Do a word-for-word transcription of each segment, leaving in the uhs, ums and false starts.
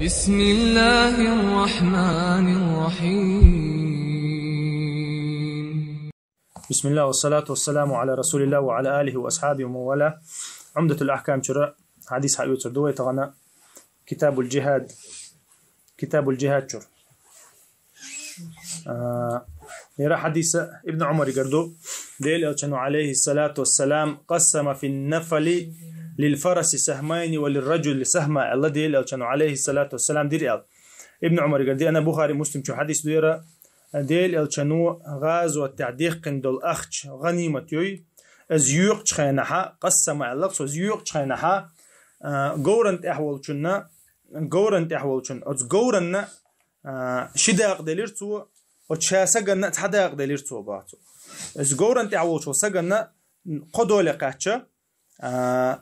بسم الله الرحمن الرحيم. بسم الله والصلاة والسلام على رسول الله وعلى آله وأصحابه ومن والاه. عمدة الأحكام чура хьадис хьаоьцур ду вай тахана. كتاب الجهاد. كتاب الجهاد чура. А, яра хьадис Ибн Ӏумарагара ду. Дела элчано, عليه الصلاة والسلام, قسم في النفل للفرس سهمين وللرجل سهما аьлла Дела элчано, عليه الصلاة والسلام, дир аьлла. Ибн Ӏумарагара ди, ана Бухари, Муслим чу хьадис ду яра. Дела элчано гӀазоте дехкина долу ахча, гӀанимат йой, из йоькхучу хенахьа, قسم аьлла цо, из йоькхучу хенахьа, а, говран тӀехь волчунна, говран тӀехь волчунна, оцу говранна, а, ши дакъа делира цо, оцу ша саганна цхьа дакъа делира цо, боху цо. Из говран тӀехь волчу саганна кхо доле кхаьчча, а,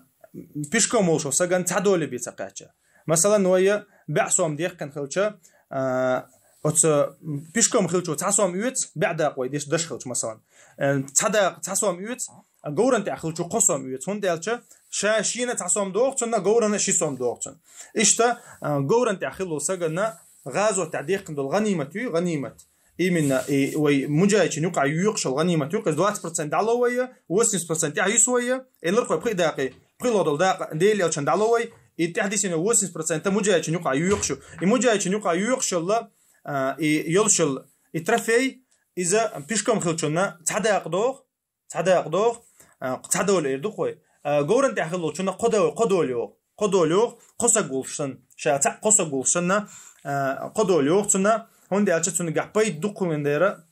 пешком волчу саганна цхьа доле бен ца кхаьчча. Масалан, вай бӀе сом дехкина хилча, а, оцу пешком хилчо цхьа сом оьцу, бӀе дакъа вай деш даш хилча, масалан. Э, цхьа дакъа цхьа сом оьцу, а говран тӀехь хилчо кхо сом оьцу. ХӀунда аьлча ша шена цхьа сом доху цунна, говрана ши сом доху цунна. Иштта, а, говран тӀехь хилла саганна гӀазотехь дехкина долу гӀанимат ю, гӀанимат. Именно, и вай муджахӀидчин юкъахь йоькхуш йолу гӀанимат ю, иза двадцать процент дӀало вай, восемьдесят процент тӀехь юьсу вай, и лархой пхи дакъе, пхи ло долу дакъа Дела элчан дӀало вай, и тӀехь дисина восемьдесят процент муджахӀидчин юкъахь йоькхуш ю. И муджахӀидчин юкъахь йоькхуш йолла, а, и йолуш йолла, и трофей, иза пешком хилчунна цхьа дакъа доху, цхьа дакъа доху, а, цхьа доле эр ду кхой. А, говран тӀехь хилла волчунна кхо до-, кхо доле йоху. Кхо доле йоху, кхо саг волуш санна. Ша цхьаъ кхо саг волуш санна, а, кхо доле йоху цунна. ХӀунда аьлча цуьнан гахь пайда дукха хилла дера,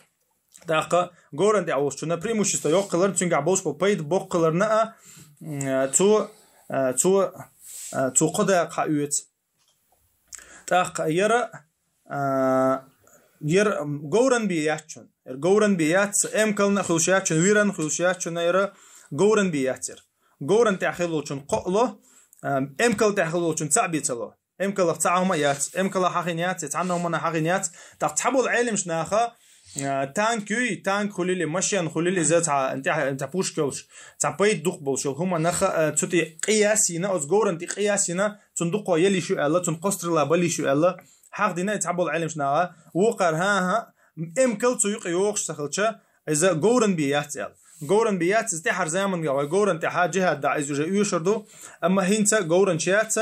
тӀаккха говран тӀехь волчунна преимущество йоккха хиларна, цуьнгахь болуш болу пайда боккха хиларна а, м, а, цо, а, цо, а, цо кхо дакъа хьаоьцу. ТӀаккха яра, а, яра говран бен яц цунна. Яра говран бен яц, эмкална а хуьлуш яц цунна, виран а хуьлуш яц цунна, яра говран бен яц яра. Говран тӀехь хилла волчун кхоъ ло, а, эмкал тӀехь хилла волчун цхьаъ бен ца ло. Эмкалах цхьа хӀума яц, эмкалах хьахийна яц, я цхьанна хӀуманах хьахийна яц. ТӀаккха цхьаболу Ӏелимаш наха, а, танк юй, танк хуьлили, машен хуьлили, иза цхьа, цхьа пушка йолуш, цхьа пайда дукха болуш йолу хӀуманах, а, цу тӀе къияс йина, оцу говран тӀе къияс йина, цунна дукха яла йиш ю аьлла, цунна кхо стрела бала йиш ю аьлла, хьахдина и цхьаболу Ӏелимаш наха, вукхара, хӀан-хӀа, эмкал цу юкъа йохуш ца хилча, иза говран бен яц аьлла. Говран бен яц, иза тӀаьхьара заманга вай говран тӀехьа джихад дӀа иза уже оьшур ду, амма хӀинца говранаш яц,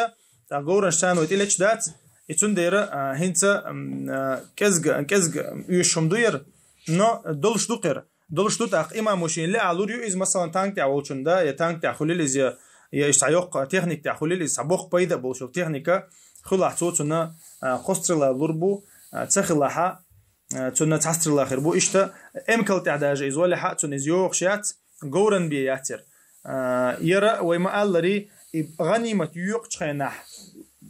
тӀаккха говранаш царна вай тӀелеташ дац, и цундела, а, хӀинца, м, а, кӀезга, кӀезга оьшуш хӀума ду яра, но долуш ду кхера. Долуш ду тӀаккха имам ву шен лаьа лур ю иза, масалан, танк тӀехь волчун да, я танк тӀехь хуьлил иза, я, я иштта цхьа йоккха техника тӀехь хуьлил иза, цхьа боккха пайда а болуш йолу техника хуьлахь цо цунна, а, кхо стрела лур бу, а, ца хилахьа, а, цунна цхьа стрела хир бу. Иштта эмкал тӀехь даже иза валехьа, цунна иза йохуш яц, говран бен яц яра. А, яра вай ма-аллари, и гӀанимат йоькхучу хенахь,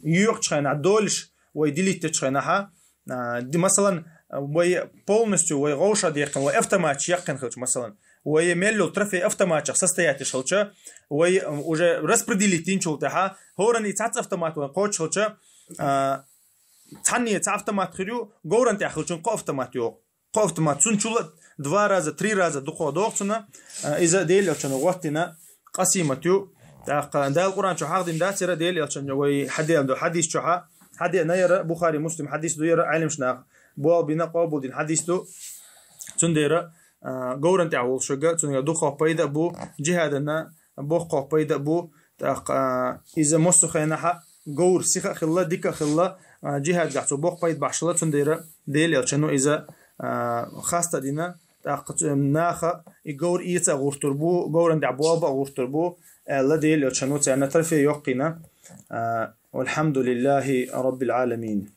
йоькхучу хенахь долуш вай делить дечу хенахьа, а, ди-, масалан, вай полностью вай гӀовша дехкина, вай автоматчу яккхина хилча, масалан, вай мел йолу трофей автоматчах состоять еш хилча, вай, м, уже распределить динчул тӀаьхьа, хӀоранна и цхьацца автомат вайн кхочуш хилча, а, цхьанне цхьа автомат хир ю, говран тӀехь хилчун кхо автомат йоху. Кхо автомат цунчул а два раза, три раза дукха доху цунна, а, иза Дела элчано гӀоттина къасимат ю. ТӀаккха Дала Къуръан чу хьахдина дац яра Дела элчано вай хьадеана ду хьадис чухьа. Хьадеана яра Бухари, Муслим хьадис ду яра, Ӏелимаш наха болабина, къобалдина хьадис ду. Цундела, а, говран тӀехь волуш верг, цуьнга дукха пайда а бу, джихаданна боккха пайда а бу. ТӀаккха, а, иза массо а хенахьа говр сиха а хилла, дика а хилла, а, джихадгахь цо боккха пайда бахьаш хилла, цундела Дела элчано иза, а, хаста дина. ТӀаккха цу-, наха и говр эца а гӀуртур бу, говран тӀехь болба а гӀуртур бу, аьлла, Дела элчано царна трофей йоккхийна. А, والحمد لله رب العالمين.